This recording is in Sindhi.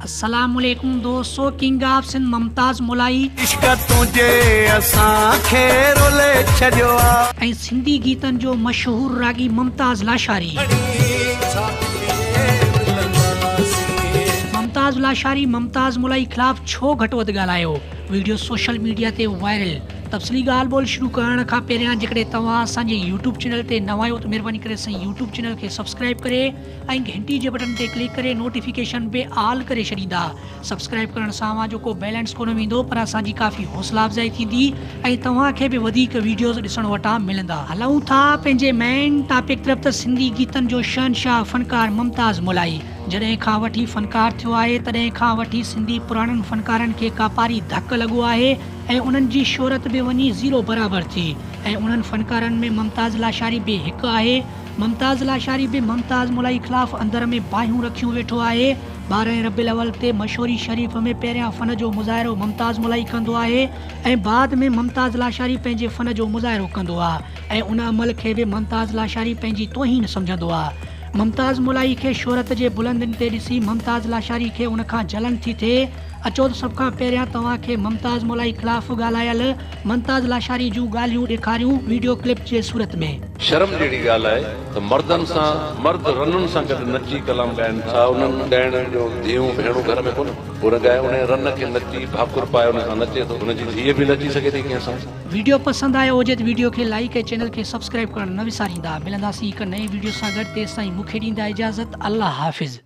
السلام عليڪم دوستو ڪنگ آف سنڌ ممتاز مولائي. عشق تنهنجي اسان کي رولي ڇڏيو آ. ۽ سنڌي گيتن جو مشهور راڳي ممتاز لاشاري. ممتاز لاشاري ممتاز مولائي خلاف ڇو گهٽ وڌ ڳالهايو؟ ويڊيو سوشل ميڊيا تي وائرل. تفصيلي ڳالهه ٻولهه شروع ڪرڻ کان پهريان جيڪڏهن توهان اسان جي يوٽيوب چينل تي نوان آهيو ته مهرباني ڪري اسان جي يوٽيوب چينل کي سبسڪرائيب ڪري ۽ گهنٽي جي بٽڻ تي ڪلڪ ڪري نوٽيفڪيشن به آل ڪري ڇڏيندا. سبسڪرائيب ڪرڻ سان اوهان جو ڪو بيلنس ڪونه ويندو پر اسان جي ڪافي حوصلا افزائي ٿيندي ۽ توهان کي به وڌيڪ ويڊيوز ڏسڻ وٽان ملندا. هلون ٿا پنهنجي مين ٽاپڪ طرف ته سنڌي گيتن جو شهنشاهه فنڪار ممتاز مولائي جڏهن کان وٺي فنڪار ٿيو آهي تڏهن کان وٺي سنڌي پراڻن فنڪارن کي ڪاپاري ڌڪ لڳو آهي ۽ انهن جي شهرت به وڃي زيرو برابر ٿي ۽ انهن فنڪارن ۾ ممتاز لاشاري به هڪ آهي. ممتاز لاشاري به ممتاز مولائي خلاف اندر ۾ باهيون رکيون ويٺو آهي. ٻارهين ربيع الاول تي مشوري شريف ۾ پهريان فن جو مظاهرو ممتاز مولائي ڪندو آهي ۽ بعد ۾ ممتاز لاشاري پنهنجي فن جو مظاهرو ڪندو آ ۽ ان عمل کي به ممتاز لاشاري پنهنجي توهين سمجهندو آ. ممتاز مولائي کي شهرت جي بلندين تي ڏسي ممتاز لاشاري کي ان کان جلن ٿي ٿئي. اچو ته سڀ کان پهريان توهان کي ممتاز مولائي خلاف ڳالهايل ممتاز لاشاري جون ڳالهيون ڏيکاريون ويڊيو ڪلپ جي صورت ۾. شرم جهڙي ڳالهه آهي ته مردن سان مرد رنن سان گڏ نچي ڪلام ڳائن ڇا انهن ڳائڻن جو ڌيئون ڀيڻون گهر ۾ ڪونه هو نه ڳائي انهي رن کي نچي ڀاڪر پائي ان سان نچي ٿو ان جي ڌيء به نچي سگهي ٿي ڪنهن سان. ويڊيو پسند آيو هجي ته ويڊيو کي لائيڪ ۽ چينل کي سبسڪرائيب ڪرڻ نه وساريندا ملنداسين هڪ نئين ويڊيو سان گڏ تيستائين مونکي ڏيندا اجازت الله حافظ.